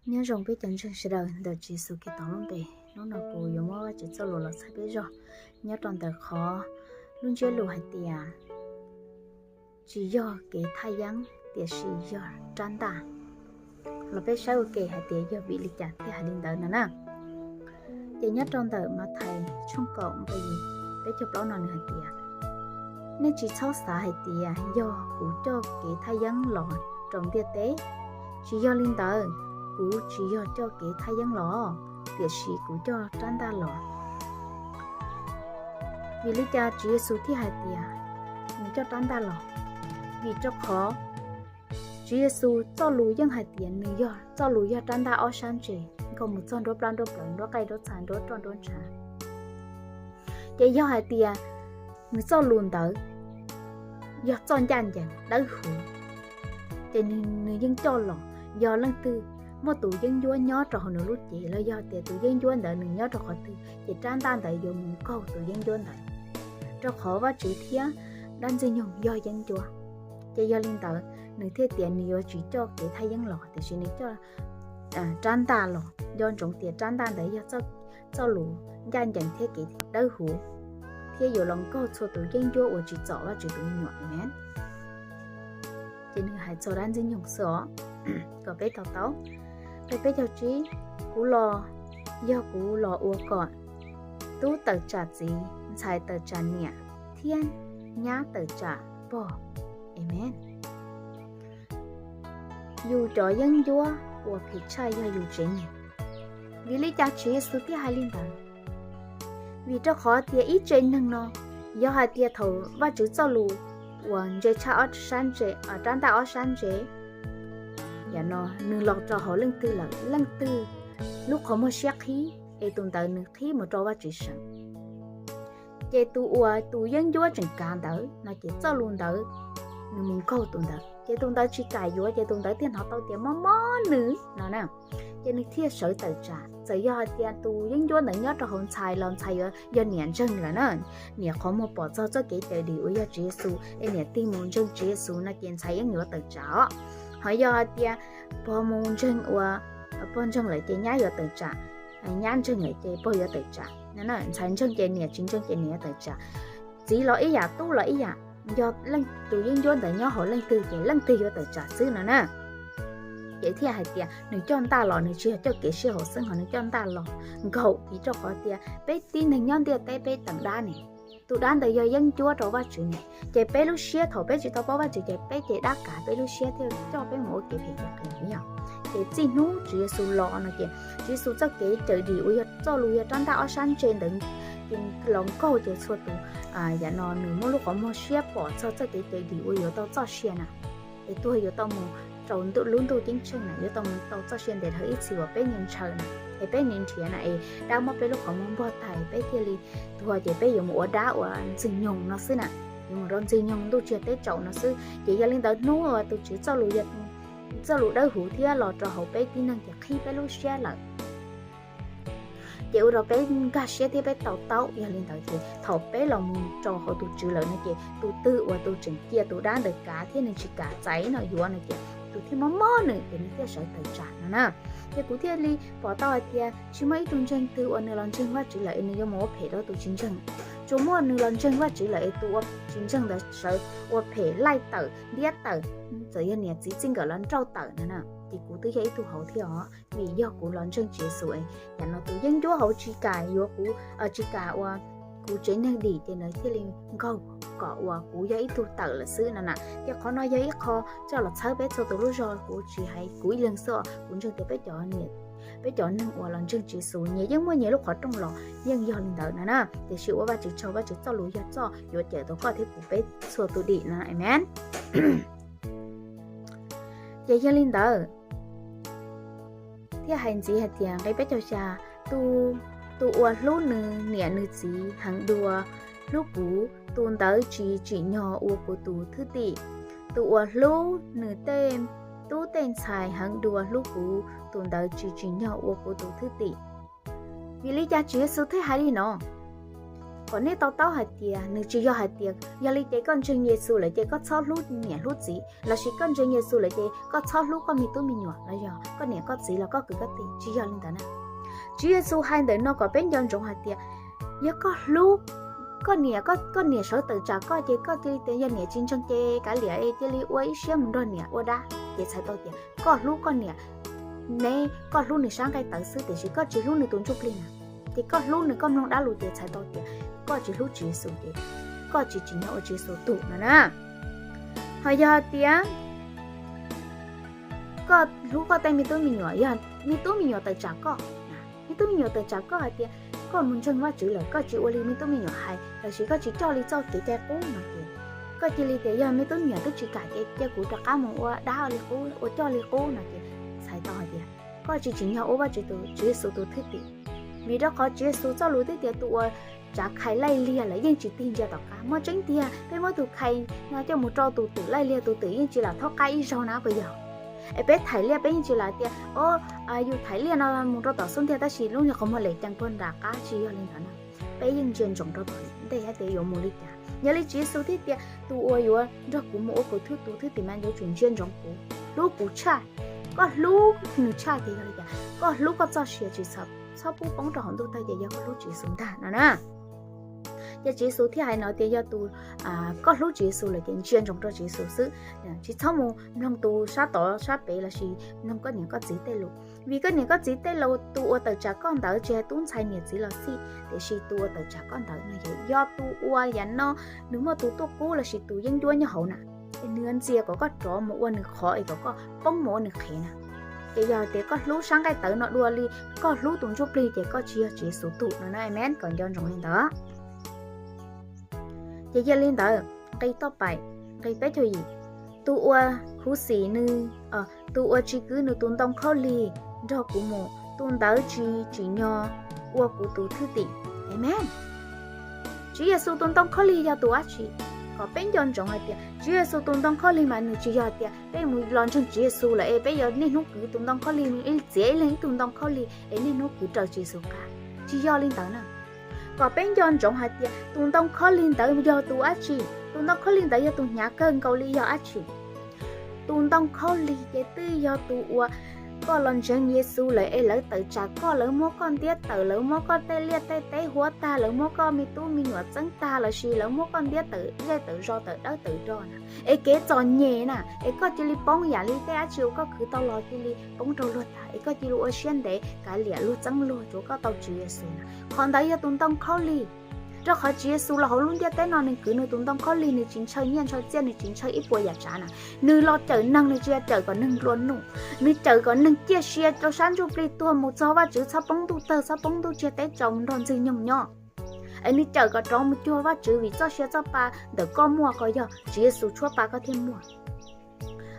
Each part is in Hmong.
Nyob zoo peb cov ntseeg sawv daws ntawm Tswv Yexus Khetos lub npe, hnub no kuv yuav muab Vajtswv txoj lus los txhawb peb zog nyob rau ntawm qhov lub ntsiab lus hais tias tsis yog kev thaj yeeb tiam sis yog rab ntaj. Los peb saib ua ke hais tias yog vim li cas thiaj hais li ntawd no na. Ces nyob rau ntawm Mathais tshooj kaum nqe peb caug plaub no nws hais tias, nej tsis txhob xav hais tias yog kuv coj kev thaj yeeb los rau ntiaj teb. Tsis yog li ntawd, kuv tsis yog coj kev thaj yeeb los, tiam sis kuv coj rab ntaj los. Vim li cas Tswv Yexus thiaj hais tias nws coj rab ntaj los? Vim rau qhov Tswv Yexus txoj lus yeej hais tias nws yog txoj lus, yog rab ntaj ob sab ntse, nkag mus txog nruab plab nruab plawv, nruab qaij nruab txha, nruab roj nruab ntshav. Ces yog hais tias nws txoj lus ntawd yog txoj ncaj ncees dawb huv, ces nws yeej coj los. Yog leej twg muaj tus yeeb ncuab nyob rau hauv nws lub cev los yog tias tus yeeb ncuab ntawd nws nyob rau qhov twg, ces rab ntaj ntawd yuav mus nkaug tus yeeb ncuab ntawd, rau qhov Vajtswv thiab dab Ntxwg Nyoog yog yeeb ncuab. Ces yog li ntawd nws thiaj tias nws yuav tsis coj kev thaj yeeb los, tiam sis nws coj rab ntaj los. Nco ntsoov tias rab ntaj ntawd yog txoj lus ncaj ncees thiab kev dawb huv, thiab yuav los nkaug txhua tus yeeb ncuab uas tsis txom Vajtswv tus me nyuam. Amees. Ces nws hais txog dab Ntxwg Nyoog xwb os, kom peb to taub. Nqe peb caug tsib, kuv los, yog kuv los ua kom tub tawm tsam txiv, ntxhais tawm tsam niam, thiab nyab tawm tsam pog. Amees. Yus cov yeeb ncuab uas phem tshaj yog yus tsev neeg. Vim li cas Tswv Yexus thiaj hais li ntawd? Vim rau qhov tias ib tsev neeg no, yog hais tias thaum Vajtswv txoj lus uas ntse tshaj ob sab ntse, rab ntaj ob sab ntse, yam no nws los rau hauv leej twg lawm, leej twg lub qhov muag siab qhib, es tus ntawd nws qhib mus rau Vajtswv seem. Ces tus uas tus yeeb ncuab tseem kav ntawd no ces txoj lus ntawd nws mus nkaug tus ntawd, ces tus ntawd tsis kam yuav, ces tus ntawd thiaj hnov tau tias mob mob nws no na. Ces nws thiaj sawv tawm tsam. Txawm yog hais tias tus yeeb ncuab ntawd nyob rau hauv ntxhais los ntxhais yuav yog niam ntseeg lawm na, niam qhov muag pom txog txoj kev cawm dim uas yog Tswv Yexus es niam tig mus ntseeg Tswv Yexus no ces ntxhais yeej yuav tawm tsam os. Ho yog hais tias pog mus ntseeg uas pog ntseeg lawm ces nyab yuav tawm tsam, nyab ntseeg lawm ces pog yuav tawm tsam, ntxhais ntseeg ces niam, tsis ntseeg ces niam yuav tawm tsam. Txiv los ib yam, tub los ib yam, yog tus yeeb ncuab ntawd nyob hauv leej twg ces leej twg yuav tawm tsam xwb no na. Ces thiaj hais tias nws coj ntaj los, nws tsis yog coj kev sib haum xeeb, ho nws coj ntaj los nkaug. Vim rau qhov tias peb tib neeg nyob ntiaj teb peb teem dab ne, tus dab ntawd yog yeeb ncuab rau Vajtswv ne, ces peb lub siab thaum peb tsis tau paub Vajtswv ces peb ces dab kav peb lub siab thiaj coj peb mus ua kev phem kev qias yom. Ces txij hnub Tswv Yexus los no ces Tswv Yexus txoj kev cawm dim uas yog txoj lus yog rab ntaj ob sab ntse ntawd ces los nkaug ces txhua tus, yam no nws muaj lub qhov muag siab pom txog txoj kev cawm dim uas yuav tau txoj sia na, es tuag yuav tau mus rau lub ntuj ceeb tsheej na, yuav tau mus tau txoj sia ntev dhawv ib txhis uas peb ntshaw na, es peb nrhiav na, es dab muab peb lub qhov muag npog tag peb thiaj li tuag ces peb yuav mus ua dab ua Ntxwg Nyoog no xwb na, yuav mus rau Ntxwg Nyoog ntuj tsaus teb tsaus no xwb. Ces yog li ntawd hnub uas tus Tswv txoj lus, txoj lus dawb huv thiab los rau hauv peb tib neeg ces qhib peb lub siab lawm. Ces ua rau peb nkag siab thiab peb to taub. Yog li ntawd ces thaum peb los mus rau hauv tus Tswv lawm no ces tus twg uas tus tseem cia tus dab ntawd kav thiab nws tsis kam txais no yuav no ces tus thiaj mob mob nws ces nws thiaj sawv tawm tsam no na. Ces kuv thiaj li pom tau hais tias tsis muaj ib tug ntseeg twg uas nws los ntseeg Vajtswv lawm es nws yuav mus ua phem rau tus tsis ntseeg. Tsuas muaj nws los ntseeg Vajtswv lawm es tus uas tsis ntseeg ntawd sawv ua phem laij tawm ntiab tawm, txawm yog niam txiv txij nkawm los nrauj tawm no na. Ces kuv twb yog ib tug hauv thiab os, vim yog kuv los ntseeg Tswv Yexus es yam no tus yeeb ncuab hauv tsis kam yuav kuv, tsis kam uas kuv tsev neeg dim ces nws thiaj li nkaug kom uas kuv yog ib tug tawm lawm xwb no na. Ces qhov no yog ib qho coj los txhawb peb txhua tus lub zog, kuv tsis hais kuv ib leeg xwb os, kuv ntseeg tias peb cov, peb cov neeg uas los ntseeg Tswv Yexus nyias yeej muaj nyias lub qhov rooj los yeej yog li ntawd no na. Tiam sis ua Vajtswv tsaug, Vajtswv txoj lus yog txoj yuav cawm tau koj thiab kuv peb txhua tus dim no. Amees. Ces yog li ntawd thiaj hais ntxiv hais tias nqe peb caug xya, tus uas hlub nws niam nws txiv heev dua hlub kuv, tus ntawd tsis tsim nyog ua kuv tus thwj tim. Tus uas hlub nws tej tub tej ntxhais heev dua hlub kuv, tus ntawd tsis tsim nyog ua kuv tus thwj tim. Vim li cas Tswv Yexus thiaj hais li no? Kom nej to taub hais tias nws tsis yog hais tias yog li ces koj ntseeg Yexus lawm ces koj txhob hlub niam hlub txiv, lossis koj ntseeg Yexus lawm ces koj txhob hlub koj me tub me nyuam los yog koj niam koj txiv los koj kwv koj tij, tsis yog li ntawd na. Tswv Yexus hais ntawm no kom peb nco ntsoov hais tias yog koj hlub koj niam, koj niam sawv tawm tsam koj ces koj cia li tias yog niam tsis ntseeg ces kav liam es cia li ua ib siab mus nrog niam ua dab, ces txhais tau tias koj hlub koj niam, neb koj hlub nws sab nqaij tawv xwb tiam sis koj tsis hlub nws tus ntsuj plig na. Ces koj hlub nws, koj mloog dab lus ces txhais tau tias koj tsis hlub Tswv Yexus ces koj tsis tsim nyog ua Tswv Yexus tug no na. Ho yog hais tias koj hlub koj tej me tub me nyuam, yog me tub me nyuam tawm tsam koj, me tub me nyuam tawm tsam koj hais tias koj mus ntseeg Vajtswv lawm koj tsis ua li me tub me nyuam hais lossis koj tsis coj li txoj kev cai qub no ces koj cia li tias yog me tub me nyuam twb tsis kam ces cia kuv rov qab mus ua dab li qub, ua coj li qub no ces txhais tau hais tias koj tsis tsim nyog ua Vajtswv tus, Tswv Yexus tus thwj tim. Vim rau qhov Tswv Yexus txoj lus twb tias tus uas tsav khais laij liag lawm yeej tsis tig ntsia tom qab. Muaj tseeb tiag peb muab tus khais no coj mus rau tus twm laij liag, tus twm yeej tsis lam thaub qab ib zaug na puas yog? Es peb thaim liaj peb yeej tsis lam tias o, yus thaim liaj no mus rau tom xub ntiag tab sis lub nyuag qhov muag lem cees puag nram qab, tsis yog li ntawd na. Peb yeej ntsia ntsoov rau tom ntej hais tias yuav mus li cas. Yog li Tswv Yexus thiaj tias tus uas yuav nrog kuv mus ua kuv thwj, tus thwj tim mas yuav tsum ntsia ntsoov kuv, hlub kuv tshaj. Koj hlub nws tshaj ces yog li cas? Koj hlub koj txoj sia tsis txhob pub poob rau hauv ntuj tawg ces yog koj hlub Tswv Yexus ntag no na. Ces Tswv Yexus thiaj hais no tias yog tus, koj hlub Tswv Yexus lawm ces ntsia ntsoov rau Tswv Yexus xwb, tsis txhob mus mloog tus sab tod sab pem lossis mloog koj niam koj txiv tej lus. Vim koj niam koj txiv tej lus, tus uas tawm tsam koj ntawd tsis hais tub ntxhais niam txiv los xij, tiam sis tus uas tawm tsam koj ntawd no yog, yog tus uas yav no nws muaj tus tuaj kub lossis tus yeeb ncuab nyob hauv na, es nws ntxias kom koj rov mus ua nws qhov es kom koj poob mus ua nws qhev na. Ces yog tias koj hlub sab nqaij tawv no dua li koj hlub tus ntsuj plig ces koj tsis yog Tswv Yexus tug no na, amen. Kom nco ntsoov li ntawd. Ces yog li ntawd, nqe toj pais, nqe peb caug yim, tus uas khuv xim nws, tus uas tsis kwv nws tus ntoo khaub lig nrog kuv mus, tus ntawd tsis tsim nyog ua kuv tus thwj tim. Amen. Tswv Yexus tus ntoo khaub lig yog tus dab tsi? Kom peb nco ntsoov hais tias Tswv Yexus tus ntoo khaub lig mas nws tsis yog tias peb mus los ntseeg Tswv Yexus lawm es peb yuav niaj hnub kwv tus ntoo khaub lig, txiav ib leeg ib tug ntoo khaub lig es niaj hnub kwv raws Tswv Yexus qab. Tsis yog li ntawd na. Kom peb nco ntsoov hais tias tus ntoo khaub lig ntawd yog tus dab tsi? Tus ntoo khaub lig ntawd yog tus hnyav kawg nkaus li yog dab tsi? Tus ntoo khaub lig ces twb yog tus uas koj los ntseeg Yexus lawm es lawv tawm tsam koj, lawv muab koj ntiab tawm, lawv muab koj tej liaj tej teb huab tag, lawv muab koj me tub me nyuam txeeb tag lossis lawv muab koj ntiab tawm zej tawm zos tawm dawb tawm do na, es kev txom nyem na, es koj cia li poob yam li tej dab tsi uas koj khwv tau los cia li poob rau luag tag, es koj cia li ua siab ntev kav liam luag txeeb luag tsuav koj tau Tswv Yexus na. Qhov ntawd yog tus ntoo khaub lig. Rau qhov Tswv Yexus los hauv lub ntiaj teb no nws kwv nws tus ntoo khaub lig, nws tsis ntshaw nyiaj ntshaw txiaj, nws tsis ntshaw ib puas yam tsav na. Nws los cawm neeg, nws tsis yog cawm kom neeg nplua nuj, nws cawm kom neeg ciaj sia rau sab ntsuj plig tuag mus txog Vajtswv txhob poob ntuj tawg, txhob poob ntuj tsiag teb tsaus mus nrog ntxwg nyoog nyob. Es nws cawm kom rov mus cuag Vajtswv vim txoj sia txoj pa ntawm koj muaj ko yog Tswv Yexus tshuab pa koj thiaj muaj.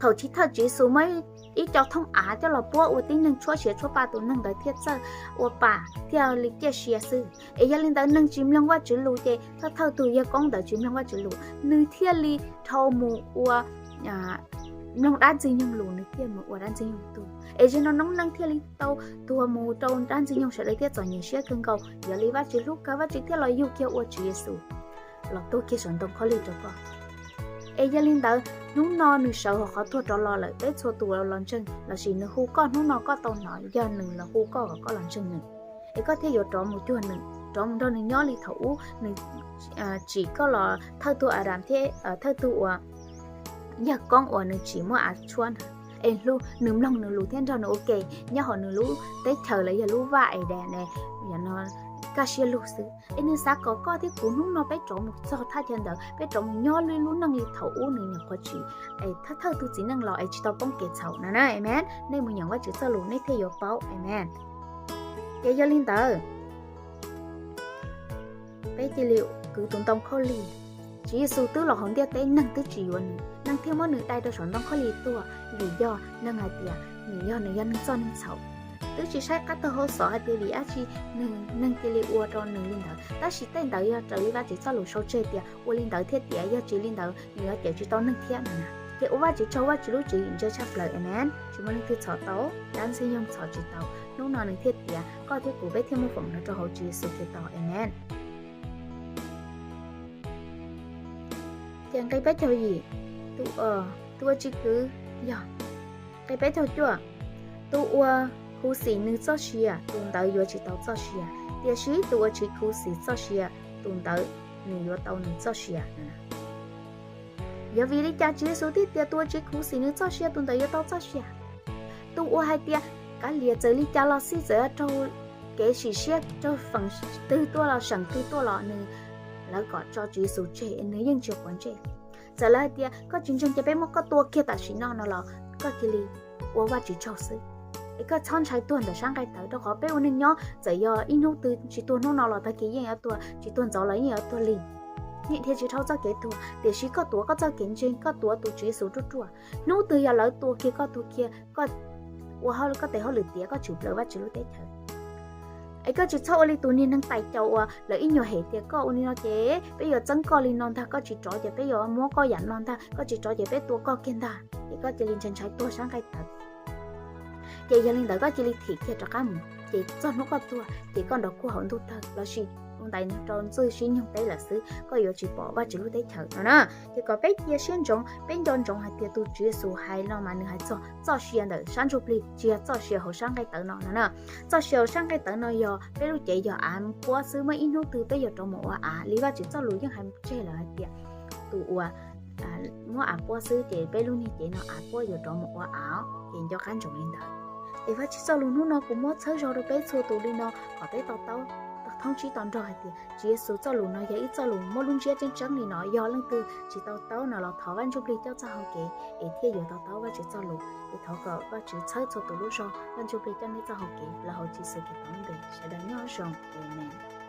Thaum chiv thawj Tswv Yexus muab ib co thooj av coj los puab ua tib neeg tshuab sia tshuab pa, tus neeg ntawd thiaj txawj ua pa thiaj li ciaj sia xwb. Es yog li ntawd neeg tsis mloog Vajtswv lus ces thawj thawj tug yawg koob ntawd tsis mloog Vajtswv lus, nws thiaj li dhau mus ua, mloog dab ntxwg nyoog lus, nws thiaj mus ua dab ntxwg nyoog tug. Es yog no noob neej thiaj li tau tuag mus rau dab ntxwg nyoog sawv daws thiaj txom nyem siab kawg nkaus. Yog li Vajtswv hlub kawg, Vajtswv thiaj los yug kiag ua Tswv Yexus los tuag kiag saum ntoo khaub lig rau koj. Es yog li ntawd hnub no nws sawv hauv qhov tuag rov los lawm, peb txhua tus los ntseeg lossis nws hu koj hnub no koj tau hnov yog nws los hu koj kom koj los ntseeg nws, es koj thiaj yuav rov mus cuag nws, rov mus nrog nws nyob li thaum ub nws tsim koj los thawj tug Adas thiab thawj tug uas yawg koob uas nws tsim muab av tshuab ntawd, es nws mloog nws lus thiab nrog nws ua ke nyob hauv nws lub teb chaws los yog lub vaj Edas ne, kaj siab lug xwb. Es nws xav kom koj thiab kuv hnub no peb rov mus txog thaj chaw ntawd, peb rov mus nyob li lub neej li thaum ub nws nyuam qhuav tsim, es thawj thawj tug txiv neej los es tsis tau poob kev txhaum no na, amen. Nej mus nyeem Vajtswv txoj lus nej thiaj yuav paub, amen. Ces yog li ntawd, peb cia li kwv tus ntoo khaub lig. Tswv Yexus twb los hauv ntiaj teb, neeg twb tsis yuav nws, neeg thiaj muab nws dai rau saum ntoo khaub lig tuag, vim yog neeg hais tias nws yog, nws yog neeg txoj neeg txhaum. Twb tsis saib qab taug hauv xov hais tias vim dab tsi neeg cia li ua rau nws li ntawd, tab sis tej ntawd yog raws li Vajtswv txoj lus sau tseg tias ua li ntawd thiaj tiav, yog tsis li ntawd nws yuav cawm tsis tau neeg thiab no na. Ces ua Vajtswv tsaug, Vajtswv lub tswv yim ntse tshaj plaws, amen. Tsis muaj leej twg txhom tau, dab ntxwg nyoog txhom tsis tau. Hnub no nws thiaj tiav, koj thiab kuv peb thiaj muaj feem no rau hauv Tswv Yexus Khetos, amen. Ces nqe peb caug yim, tus uas tsis kwv yog, nqe peb caug cuaj, tus uas khuv xim nws txoj sia, tus ntawd yuav tsis tau txoj sia, tiam sis tus uas tsis khuv xim txoj sia, tus ntawd nws yuav tau nws txoj sia. Yog vim li cas Tswv Yexus thiaj tias tus uas tsis khuv xim nws txoj sia, tus ntawd yuav tau txoj sia? Tus uas hais tias kav liam txawm li cas los xij, txawm raug kev sim siab raug feem twg tuaj los seem twg tuaj los nws, lawv kom tso Tswv Yexus tseg, nws yeej tsis quav ntsej. Txawm lawv hais tias koj tsis ntseeg ces peb muab koj tua kiag tam sim no no los koj cia li ua Vajtswv tsaug xwb. Es koj txhob ntshai tuag ntawm sab nqaij tawv, rau qhov peb ua neej nyob txawm yog ib hnub twg tsis tuag hnub no los tag kis yeej yuav tuag, tsis tuag ntxov los yeej yuav tuag li. Niam thiaj tsis dhau txoj kev tuag, tiam sis koj tuav koj txoj kev ntseeg, koj tuav tus Tswv Yexus ruaj ruaj. Hnub twg yog lawv tua kiag koj, tuag kiag koj, ua hauj, koj tes hauj lwm tiav, koj tshwm plaws Vajtswv lub teb chaws. Es koj tsis txhob ua li tus niag neeg tais caus uas lawv ib nyuag hem tias koj ua li no ces peb yuav txeeb koj li no ntag, koj tsis rov ces peb yuav muab koj yam no ntag, koj tsis rov ces peb tua koj kiag ntag. Ces koj cia li ntshai ntshai tuag sab nqaij tawv. Ces yog li ntawd koj cia li thim kiag rov qab mus, ces txog hnub koj tuag ces koj nrov kuag hauv ntuj tawg lossis ua ntais rau ntxwj sib nyoog teb lawm xwb, koj yuav tsis pom Vajtswv lub teb chaws no na. Ces kom peb cia siab ntsoov, peb nco ntsoov hais tias tus Tswv Yexus hais no mas nws hais txog txoj sia ntawm sab ntsuj plig, tsis yog txoj sia hauv sab nqaij tawv no no na. Txoj sia hauv sab nqaij tawv no yog peb lub cev yog av puab xwb, muaj ib hnub twg peb yuav rov mus ua av li. Vajtswv txoj lus yeej hais tseg lawm hais tias tus uas muab av puab xwb ces peb lub niag cev no av puab yuav rov mus ua av, ces nco qab ntsoov li ntawd. Es Vajtswv txoj lus hnub no kuv muab txhawb zog rau peb txhua tus li no kom peb to taub, to thoob tsib to nrog hais tias Tswv Yexus txoj lus no yog ib txoj lus muaj lub ntsiab tseeb tseeb li no. Yog leej twg tsis to taub no los thov Vaj Ntsujplig coj txoj hau kev es thiaj yuav to taub Vajtswv txoj lus. Es thov kom Vajtswv txhawb txhua tus lub zog, Vaj Ntsujplig coj nej txoj hau kev los hauv Tswv Yexus Khetos lub npe sawv daws nyob zoo, amen.